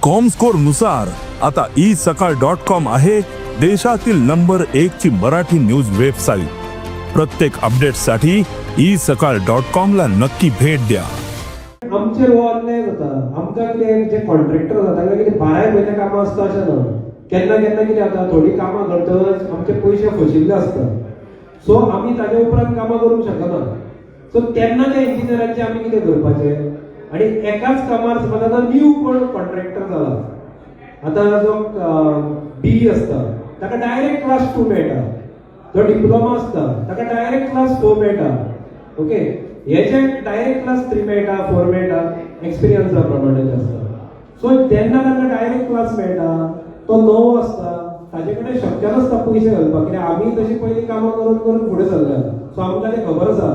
Comscore नुसार आता E सकाळ डॉट कॉम आहे देशातील नंबर एक ची मराठी न्यूज वेबसाईट. प्रत्येक अपडेटसाठी ई सकाळ डॉट कॉम ला नक्की भेट द्या. आमचेर हो अन्याय जाता. आमकां कितें, जे कॉन्ट्रॅक्टर जाता तांकां कितें बाराय म्हयने कामां आसता अशें ना. केन्ना केन्ना कितें जाता, थोडीं कामां करतकच आमचे पयशे फशिल्ले आसता. सो आमी ताजे उपरांत कामां करूंक शकना. सो तेन्ना त्या इंजिनियरांचें आमी कितें करपाचें? आनी एकाच कामार समज आतां न्यू कोण कॉन्ट्रॅक्टर जाला, आतां जो बीई आसता ताका डायरेक्ट क्लास 2 मेळटा, जो डिप्लोमा आसता ताका डायरेक्ट क्लास 4 मेळटा, ओके, हेचे डायरेक्ट क्लास 3 मेळटा, 4 मेळटा, एक्सपिरियन्सा प्रमाणे आसता. सो तेन्ना तांकां डायरेक्ट क्लास मेळटा, तो नवो आसता, ताजे कडेन शक्य नासता पयशे घालपाक, कित्याक आमी तशी पयलीं कामां करून करून फुडें सरल्या. सो आमकां तें खबर आसा,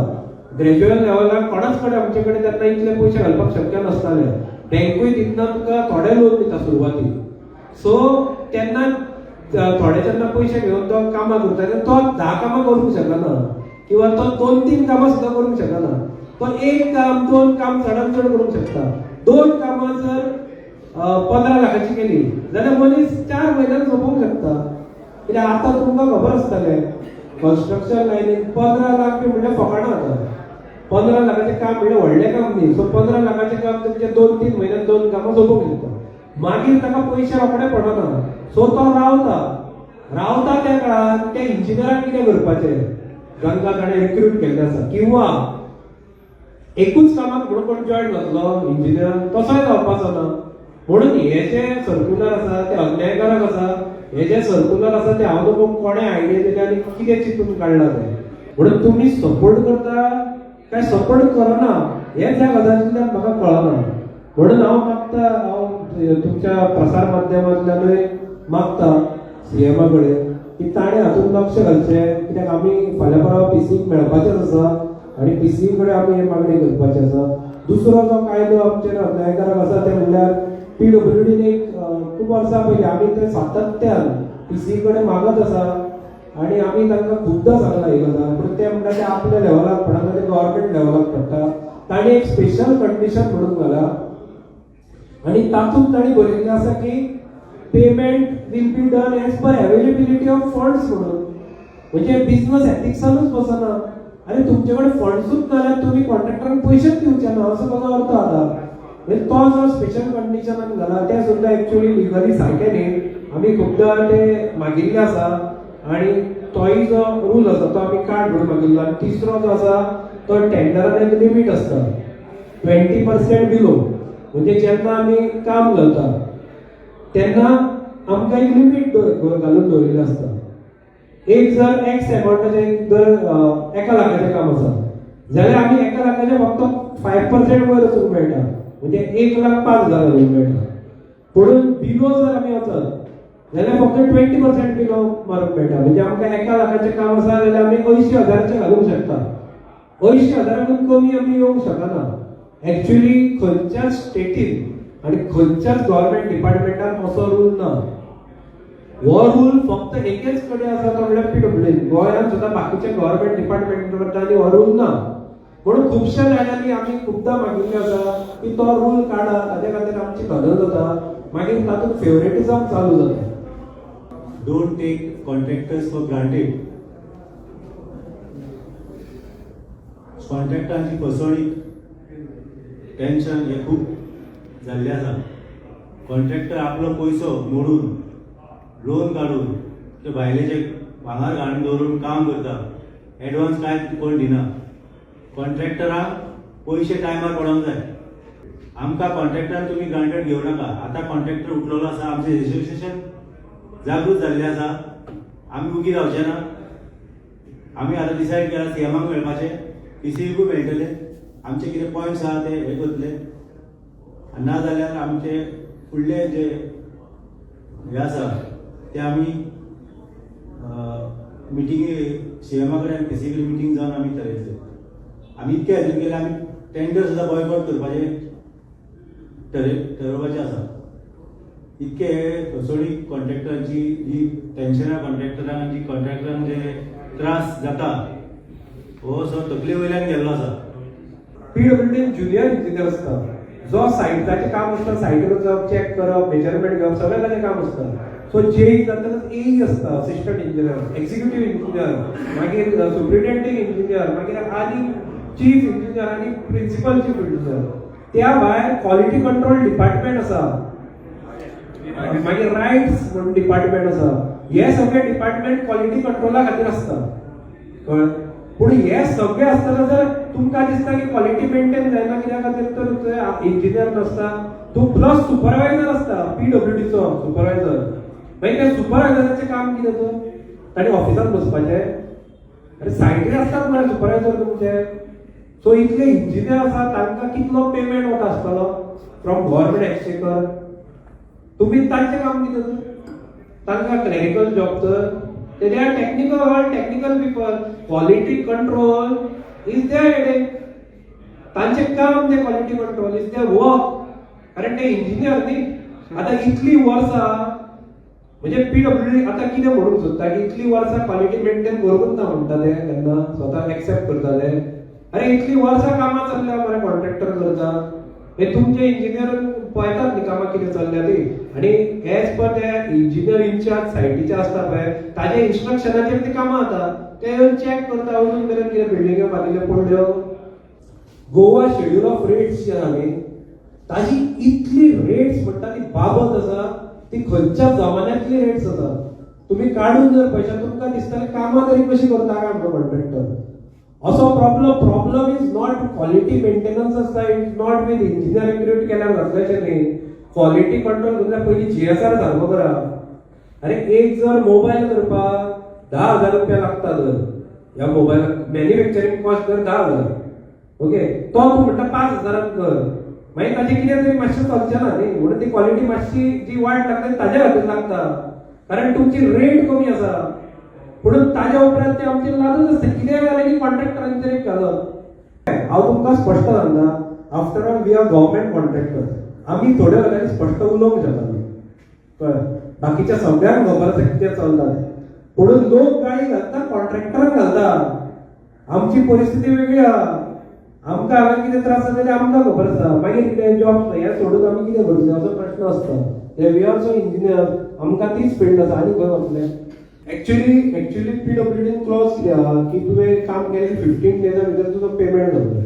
ग्रॅज्युएट लेवलाक कोणाच कडेन आमचे कडेन तेन्ना इतले पयशे घालपाक शक्य नासताले. बँकूय दितना तुका थोडे लोन दिता सुरवातीक. सो तेन्ना थोडे जेन्ना पयशे घेवन तो कामां करता तेन्ना तो 10 कामां करूंक शकना किंवा तो 2-3 कामां सुद्दां करूंक शकना. तो एक काम, दोन काम चडान चड करूंक शकता. दोन कामां जर 15 लाखाची केली जाल्यार मनीस 4 म्हयन्यान सोंपोवंक शकता. कित्याक आतां तुमकां खबर आसतलें, कन्स्ट्रक्शन लायनीन 15 लाख बी म्हणल्यार फकाणां. आतां 15 लाखाचें काम म्हणल्यार व्हडलें काम न्ही. सो 15 लाखाचें काम तुमचें 2-3 म्हयन्यान दोन कामां सोंपोवंक शकता. मागीर ताका पयशे रोखडे पडना. सो तो रावता रावता. त्या काळात त्या इंजिनियराक कितें करपाचें, जांकां ताणें रिक्रूट केल्लें आसा? किंवा एकूच कामाक म्हणून कोण जॉयन जातलो इंजिनियर, तसोय जावपाचो ना. म्हणून हे जे सर्क्युलर आसा ते अन्यायकारक आसा. हे जे सर्क्युलर आसा ते हांव न्हू कोणें आयडिया दिली आनी कितें चिंतून काडलां तें. म्हणून तुमी सपोर्ट करता काय सपोर्ट करना हेच ह्या गजालींतल्यान म्हाका कळना. म्हणून हांव मागता, हांव तुमच्या प्रसार माध्यमांतल्यानूय मागता सीएमा कडेन की ताणें हातूंत लक्ष घालचें, कित्याक आमी फाल्यां परवां पीसीक मेळपाचेच आसा आनी पीसी कडेन आमी हे मागणी करपाची आसा. दुसरो जो कायदो आमचेर अन्यायकारक आसा ते म्हणल्यार पीडब्ल्यूडीन एक खूब वर्सां पयलीं, आमी ते सातत्यान पीसी कडेन मागत आसा आनी आमी तांकां खुबदां सांगलां ही गजाल, पूण ते म्हणटा ते आपल्या लेवलाक पडना, ते गव्हर्मेंट लेवलाक पडटा. तांणी एक स्पेशल कंडिशन म्हणून घाला आनी तातूंत तांणी बरयल्लें आसा की payment will be done as per availability of funds म्हणून. म्हणजे बिझनस एथिक्सानूच बसना. आनी तुमचे कडेन फंड्सूच ना जाल्यार तुमी कॉन्ट्रॅक्टरांक पयशेच दिवचे ना, असो कसो अर्थ आता? म्हणजे तो जो स्पेशल कंडिशनान घाला ते सुद्दां एक्चुअली लिगली सारकें न्ही. आमी खुबदां ते मागिल्ले आसा आनी तोय जो रूल आसा तो आमी काड म्हणून मागिल्लो. आनी तिसरो जो आसा तो टेंडरान एक लिमीट आसता 20% बिलो. म्हणजे जेन्ना आमी काम घालता तेन्ना आमकां एक लिमीट घालून दवरिल्लें आसता. एक जर एक्स अमाउंटाचें जर 1 लाखाचें काम आसा जाल्यार आमी 1 लाखाचें फक्त 5% वयर वचूंक मेळटा, म्हणजे 1,05,000 घालूंक मेळटा. पूण बिलो जर आमी वचत जाल्यार फक्त 20% बिलो मारूंक मेळटा. म्हणजे आमकां 1 लाखाचें काम आसा जाल्यार आमी 80,000चें घालूंक शकता, 80,000कून कमी आमी येवंक शकना. एक्च्युली खंयच्याच स्टेटीन आनी खंयच्याच गव्हर्मेंट डिपार्टमेंटान असो रूल ना. हो रूल फक्त एकेच कडेन आसा, तो म्हणल्यार पीडब्ल्यूडी. गोंयांत सुद्दां बाकीच्या गव्हर्मेंट डिपार्टमेंटांनी हो रूल ना. म्हणून खुबश्या जाणांनी आमी खुबदां मागिल्लें आसा की तो रूल काडा, ताजे खातीर आमची गरज जाता. मागीर तातूंत फेवरेटिझम चालू जाता. Don't take contractors for granted. कॉन्ट्रॅक्टरांची फसवणीक, टेन्शन हें खूब जाल्लें आसा. कॉन्ट्रॅक्टर आपलो पयसो मोडून, लोन काडून, ते भायलेचे भांगर घालून दवरून काम करता. एडवान्स कांय कोण दिना. कॉन्ट्रॅक्टरांक पयशे टायमार पडोंक जाय. आमकां कॉन्ट्रॅक्टरान तुमी ग्रांटेड घेवं नाका. आतां कॉन्ट्रॅक्टर उठलेलो आसा. आमचें एसोसिएशन जागृत जाल्लें आसा. आमी उगी रावचे ना. आमी आतां डिसायड केला, सीएमाक मेळपाचें, पीसीकूय मेळटले, आमचे कितें पॉयंट्स आहा ते हे करतले आनी ना जाल्यार आमचे फुडले जे हे आसा ते आमी मिटिंगे सीएमा कडेन आनी पीसी कडेन मिटींग जावन आमी थरयतले. आमी इतके हातून केले, आमी टेंडर सुद्दां बॉयकॉट करपाचें ठरोवपाचें आसा. इतके हे फसवणीक, कॉन्ट्रॅक्टरांची जी टेन्शनां, कॉन्ट्रॅक्टरांक जी कॉन्ट्रॅक्टरांक जे त्रास जाता, हो असो तकले वयल्यान गेल्लो आसा. पीडब्ल्यूडीन ज्युनियर इंजिनियर आसता. जो सायटाचें काम आसता, सायटीर वचप, चॅक करप, मेजरमेंट घेवप, सगळें ताजें काम आसता. सो जेई जातकच एई आसता, असिस्टंट इंजिनियर, एक्झिक्युटीव इंजिनियर, मागीर सुप्रिटेंडींग इंजिनियर, मागीर आनी चीफ इंजिनियर आनी प्रिन्सिपल चीफ इंजिनियर. त्या भायर क्वॉलिटी कंट्रोल डिपार्टमेंट आसा, मागीर रायट्स म्हणून डिपार्टमेंट आसा. हे सगळे डिपार्टमेंट क्वॉलिटी कंट्रोला खातीर आसता, कळ्ळें? पूण हे सगळे आसतना जर तुमकां दिसता की क्वॉलिटी मेंटेन जायना, कित्या खातीर तर इंजिनियर नासता, तूं प्लस सुपरवायझर आसता, पीडब्ल्यूडीचो सुपरवायझर. मागीर त्या सुपरवायझराचें काम कितें तर? ताणें ऑफिसांत बसपाचें? अरे, सायटीर आसतात मरे सुपरवायझर तुमचे. सो इतले इंजिनियर आसा, तांकां कितलो पेमेंट वता आसतलो फ्रॉम गव्हर्मेंट एक्सचेकर? तुम्ही तांचें काम कितें तर? तांकां क्लॅरिकल जॉब तर? They are technical, all technical people. Quality control is their headache. तांचें काम तें. Quality control is their work, कारण ते इंजिनियर न्ही. आतां इतली वर्सां म्हणजे पीडब्ल्यूडी आतां कितें म्हणूंक सोदता की इतली वर्सां क्वॉलिटी मेंटेन करूंकच ना म्हणटा ते? केन्ना स्वता एक्सेप्ट करताले? अरे, इतली वर्सां कामां चल्ल्या मरे, कॉन्ट्रॅक्टर करता हे तुमचे इंजिनियर पळयतात न्ही कामां कितें चल्ल्या ती. आनी एज पर ते इंजिनियर इन्चार्ज सायटीचे आसता पळय, ताजे इन्स्ट्रक्शनाचेर ती कामां जाता. ते येवन चॅक करता. अजून मेरेन कितें बिल्डिंग्यो बांदिल्ल्यो पडल्यो? गोवा शेड्यूल ऑफ रेट्स जी आसा न्ही, ताजी इतली रेट्स म्हणटा ती बाबत आसा. ती खंयच्या जमान्यातली रेट्स आसा. तुमी काडून जर पळयशात, तुमकां दिसतलें कामां तरी कशी करता काय आमचो कॉन्ट्रॅक्टर असो. Problem is not quality maintenance आसता. It's not with engineer accurate केल्यार जातलें न्ही. क्वॉलिटी कंट्रोल करूंक पयलीं जीएसआर सारको करा. अरे, एक जर मोबायल करपाक 10,000 रुपया लागता जर, ह्या मोबायलाक मॅन्युफॅक्चरींग कॉस्ट जर 10,000, ओके, तो तूं म्हणटा 5,000न कर, मागीर ताजें कितें तरी मातशें चलचें ना न्ही. म्हणून ती क्वॉलिटी मातशी जी वायट लागता ती ताज्या खातीर लागता, कारण तुमची रेट कमी आसा. म्हणून ताज्या उपरांत ते आमचेर लादून आसता. कितें जालें की कॉन्ट्रॅक्टरांचेर एक घालप. हांव तुमकां स्पश्ट सांगता, after all we are government contractor. आमी थोड्यो गजाली स्पश्ट उलोवंक शकना, कळ्ळें? बाकीच्या सगळ्यांक खबर आसा कितें चलता तें. म्हणून लोक गाळी घालता, कॉन्ट्रॅक्टराक घालता. आमची परिस्थिती वेगळी आहा. आमकां हांगा कितें त्रास जाता ते आमकां खबर आसा. मागीर कितें जॉब हें सोडून आमी कितें करचें असो प्रश्न आसता. We also engineer. आमकां तीच फिल्ड आसा, आनी खंय वतले? एक्च्युअली पीडब्ल्यूडीन क्लॉज कितें आहा की तुवें काम केलें की 15 डेजा भितर तुजो पेमेंट जातलो.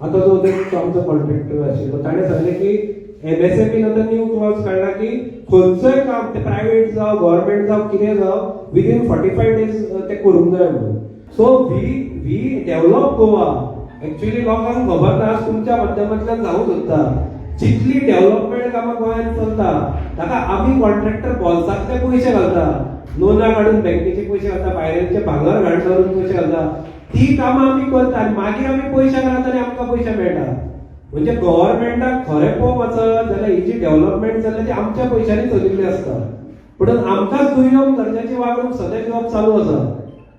आतां जो तो आमचो कॉन्ट्रॅक्टर आशिल्लो, ताणें सांगलें की एमएसएमईन आतां न्यू क्लॉज काडला की खंयचोय काम, ते प्रायवेट जावं, गव्हर्मेंट जावं, कितें जावं, विदीन 45 डेज ते करूंक जाय म्हणून. So we develop Goa. Actually लोकांक खबर ना. आज तुमच्या माध्यमांतल्यान सांगूंक सोदता, जितली डेव्हलपमेंट कामां गोंयांत चलता, ताका आमी कॉन्ट्रॅक्टर बोल्सांतले पयशे घालता, लोनां काडून बँकेचे पयशे घालता, भायल्यांचे भांगर घाण दवरून पयशे घालता. ती कामां आमी करता आनी मागीर आमी पयशे घालता आनी आमकां पयशे मेळटा. म्हणजे गव्हर्मेंटाक खरें पळोवंक वचत जाल्यार ही जी डेव्हलपमेंट चल्ल्या ती आमच्या पयशांनी चलिल्ली आसता, पूण आमकांच दुय्यम दर्जाची वागणूक सद्या दिवप चालू आसा.